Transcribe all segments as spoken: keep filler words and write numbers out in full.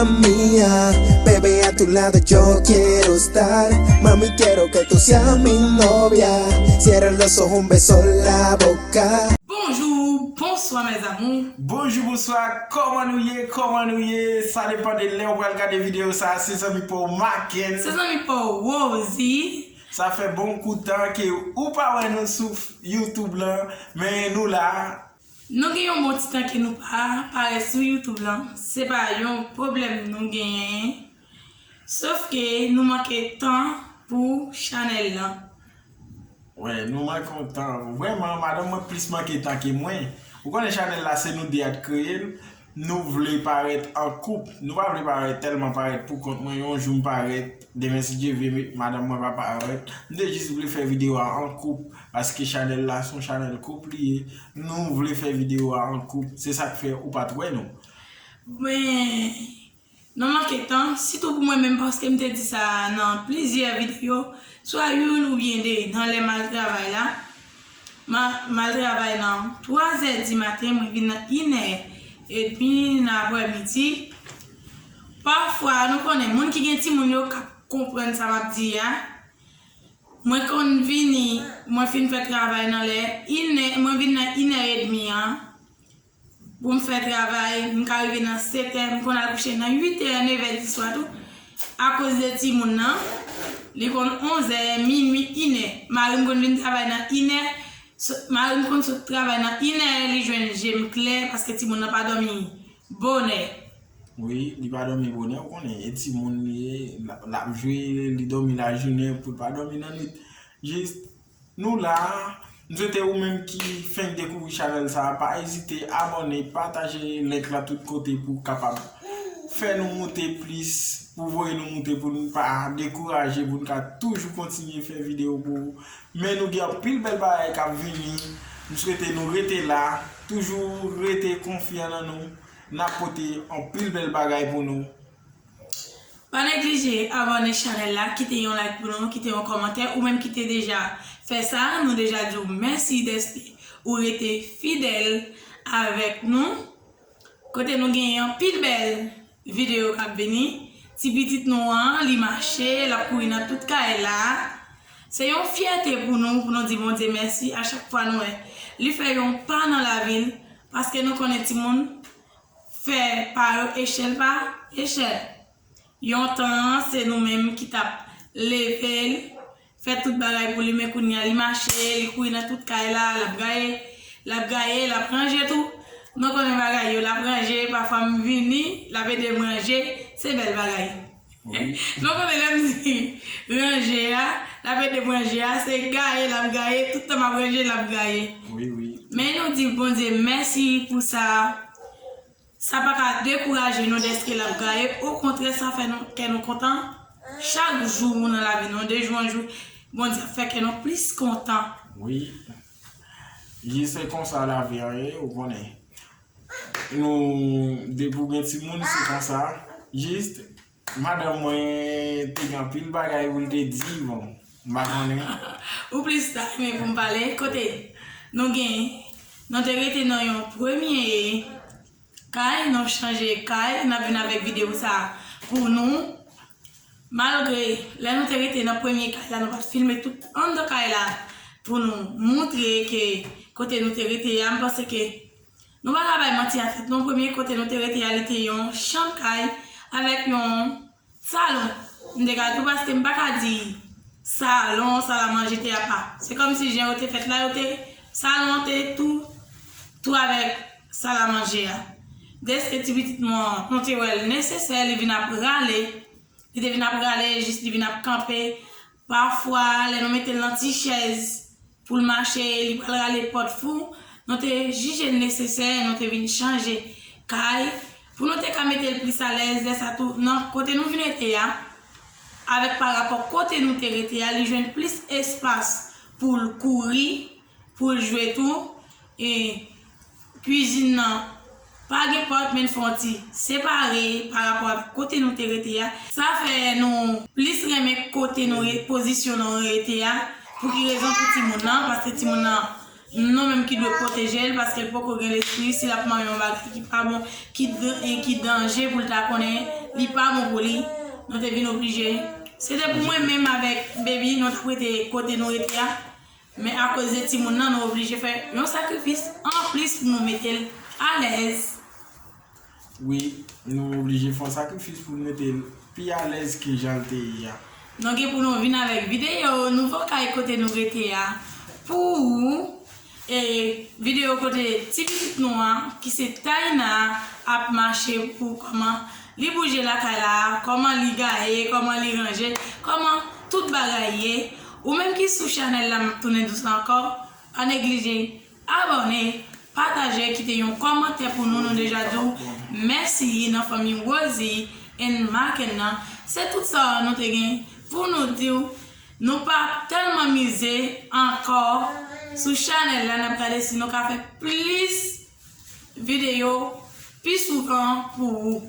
Mía, bebé, a tu lado yo quiero estar. Mami, quiero que tú seas mi novia. Cierra los ojos, un beso en la boca. Bonjou, bonswa mes amours. Bonjou, bonswa, kòman nou ye, kòman nou ye? Sa depann de lè ou pral gade videyo sa, se zanmi pa w Marquette. Se zanmi pa w Rosie. Sa fè bon kou tan ke ou pa wè nou sou YouTube lan, men nou la. Nou gen yon bon ti tan ke nou pa parèt sou YouTube lan. Se pa yon pwoblèm nou genyen. Sof ke nou manke tan pou chanèl lan. Wè, nou manke yon tan. Vrèman, madanm mwen plis manke tan ke mwen. Ou konnen chanèl la se nou de a t kreye l. Nou vle parèt an koup. Nou pa vle parèt tèlman parèt pou kont mwen. Yon jou m parèt, demen si Dye vle, madanm mwen pa parèt. M te jis vle fè videyo a an koup. Paske chanèl la se yon chanèl koup li ye. Nou vle fè videyo a an koup. Se sa k fè ou pa t wè nou. Men, nou manke tan, sitou pou mwen menm, paske m te di sa nan plizyè videyo, swa youn oubyen de, nan lè m al travay la. M a, m al travay nan twa zè di maten, mwen vin nan inè edmi nan aprèmidi. Pafwa, nou konnen, moun ki gen timoun yo k ap konprann sa m ap di a. Mwen konn vini, mwen fin fè travay nan lè inè, mwen vin nan inè edmi an. Pou m fè travay, m ka rive nan sèt è, m konn al kouche nan uit è, nèf è di swa tou. Akoz de timoun nan, li konn onz è, minui, inè. Mari m konn vin travay nan inè, mari m konn sot travay nan inè, li jwenn je m klè, paske timoun nan pa dòmi bonè. Wi, li pa dòmi bonè, ou konnen, e timoun li ye, l ap jwe, li dòmi lajounen, pou l pa dòmi nan nwit. Jis, nou la, m swete ou menm ki fenk dekouvri chanèl sa, pa ezite abòne, pataje link la tout kote pou kapab fè nou moute plis, pou voye nou moute, pou nou pa dekouraje, pou nou ka toujou kontinye fè videyo pou ou. Men nou gen anpil bèl bagay k ap vini. M swete nou rete la, toujou rete konfyan nan nou. N ap pote anpil bèl bagay pou nou. Pa neglije abòne chanèl la, kite yon like pou nou, kite yon kòmantè, ou menm ki te deja fè sa, nou deja di w mèsi dèske ou rete fidèl avèk nou. Kote nou genyen anpil bèl videyo k ap vini. Ti pitit nou an, li mache, l ap kouri nan tout kay la. Se yon fyète pou nou, pou nou di Bondye mèsi a chak fwa nou wè li fè yon pa nan lavi l, paske nou konnen timoun fè pa yo echèl pa echèl. Yon tan an, se nou menm ki t ap leve l, fè tout bagay pou li, men kounye a li mache, li kouri nan tout kay la, l ap gaye, l ap gaye, l ap ranje tou. Nou konnen bagay yo, l ap ranje, pafwa m vini, l ap ede m ranje, se bèl bagay. Nou konnen lè m di ranje a, l ap ede m ranje a, se gaye l ap gaye, tout tan m ap ranje, l ap gaye. Wi, wi. Men nou di Bondye mèsi pou sa. Sa pa ka dekouraje nou dèske l ap gaye, okontrè, sa fè nou, kè nou kontan chak jou nan lavi nou, de jou an jou, Bondye ap fè kè nou plis kontan. Wi. Jis se konsa lavi a ye, ou konnen. Nou, depi w gen timoun, se konsa. Jis, madanm mwen te gen anpil bagay pou l te di, bon, m pa konnen. Ou plis ta renmen pou m pale, kote nou gen, nou te rete nan yon premye kay, nou chanje kay, n ap vin avèk videyo sa pou nou. Malgre lè nou te rete nan premye kay la, nou pa t filme tout anndan kay la pou nou montre ke kote nou te rete a, m panse ke nou pa ka bay manti a tèt nou. Premye kote nou te rete a, li te yon chanm kay avèk yon salon. M te ka di w paske m pa ka di salon, salamanje te apa. Se kòmsi jan yo te fèt la, yo te, salon te tou, tou avèk salamanje a. Dèske ti pitit mwen, nou te wè l nesesè, li vin ap rale. Li te vin ap rale, jis li vin ap kanpe. Pafwa, lè nou mete l nan ti chèz pou l mache, li pral rale pòt fou. Nou te jije l nesesè, nou te vin chanje kay. Pou nou te ka mete l plis alèz, lè sa tou, nan kote nou vin rete a, avèk parapò kote nou te rete a, li jwenn plis espas pou l kouri, pou l jwe tou. E kwizin nan pa gen pòt, men n fè yon ti separe parapò avèk kote nou te rete a. Sa fè nou plis renmen kote nou re-, pozisyon nou rete a. Pou ki rezon? Pou timoun nan, paske timoun nan Nou menm ki dwe pwoteje l, paske l poko gen lespri, si l ap manyen yon bagay ki pa bon, ki dan-, e ki danje pou l ta konnen, li pa bon pou li, nou te vin oblije. Se te pou mwen menm avèk Baby, nou t ap rete kote nou rete a. Men akoz de timoun nan, nou oblije fè yon sakrifis anplis pou nou mete l alèz. Wi, nou oblije fè yon sakrifis pou n mete l pi alèz ke jan l te ye a. Nou gen pou nou vin avèk videyo nouvo kay kote nou rete a pou ou. E videyo kote ti pitit nou an, ki se Taina, ap mache pou kòman li bouje lakay la, kòman li gaye, kòman li ranje, kòman tout bagay ye. Ou menm ki sou chanèl la, m ap tounen dous ankò, pa neglije abòne, pataje, kite yon kòmantè pou nou. Nou deja di w mèsi nan fanmi Rosie and Maken nan. Se tout sa nou te gen pou nou di w. Nou pa tèlman mize ankò sou chanèl la, n ap gade si nou ka fè plis videyo pi souvan pou ou.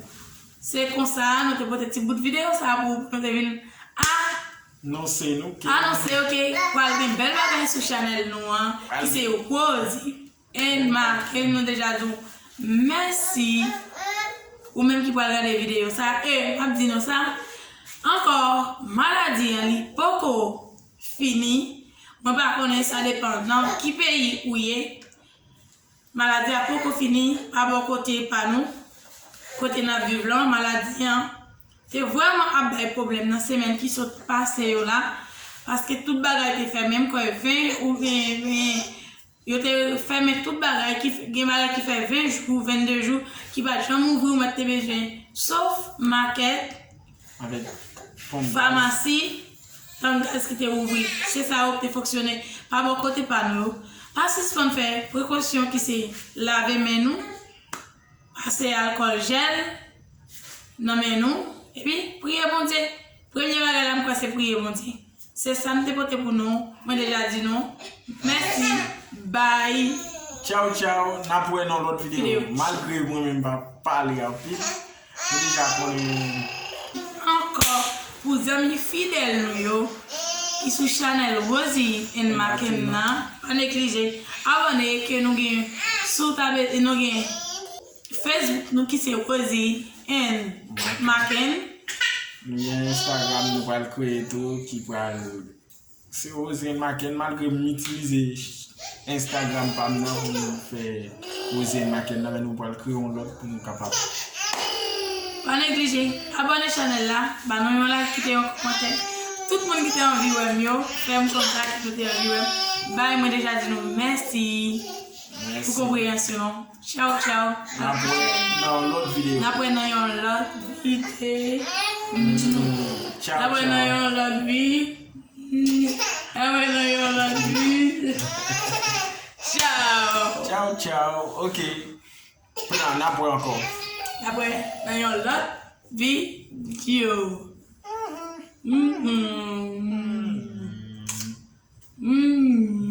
Se konsa, nou te pote ti bout videyo sa pou ou, pou nou te vin a- Anonse nou ke anonse yo ke pral gen bèl bagay sou chanèl nou an, ki se Rosie and Maken. Nou deja di w mèsi. Ou menm ki pral gade videyo sa, e m ap di nou sa ankò, maladi an, li poko fini. Mwen pa konnen, sa depann nan ki peyi ou ye. Maladi a poko fini, pa bò kote pa nou. Kote n ap viv lan, maladi an te vrèman ap bay pwoblèm nan semèn ki sot pase yo la, paske tout bagay te fèmen, m kwè ven oubyen ven, yo te fèmen tout bagay, ki f-, gen bagay ki fè ven jou, vennde jou, ki pa t janm ouvri, ou mèt te bezwen, sof makèt, avèk fanm gaz, famasi, tank gaz ki te ouvri. Se sa yo ki te fonksyone pa bò kote pa nou yo. Pa sispann fè prekosyon ki se lave men nou, pase alkòl jèl nan men nou, epi priye Bondye. Premye bagay la, m kwè se priye Bondye. Se sa m te pote pou nou. Mwen deja di nou mèsi. Bye. Tchaw, tchaw. N ap wè nan lòt videyo. Videyo. Malgre mwen menm pa pale anpil, nou deja konnen. Ankò, pou zanmi fidèl nou yo ki sou chanèl Rosie and Maken nan, pa neglije abòne, ke nou gen sou tabe-, nou gen Facebook nou ki se Rosie and Maken. Nou gen Instagram nou pral kreye tou, ki pral se Rosie and Maken, malgre m itilize Instagram pa m nan pou m fè Rosie and Maken nan, men nou pral kreye yon lòt pou nou kapab. Pa neglije abòne chanèl la, ba nou yon like, kite yon kòmantè. Tout moun ki te anvi wè m yo, fè m konn sa ki nou te anvi wè m. Bay, mwen deja di nou mèsi pou konpreyansyon. Tchaw, tchaw. N ap wè nan yon lòt videyo. N ap wè nan yon lòt videyo. Tchaw, tchaw. N ap wè nan yon lòt vi-, n ap wè nan yon lòt vi-, tchaw. Tchaw, tchaw. Ok. N ap wè ankò. N ap wè nan yon lòt videyo. Mhm. Mhm.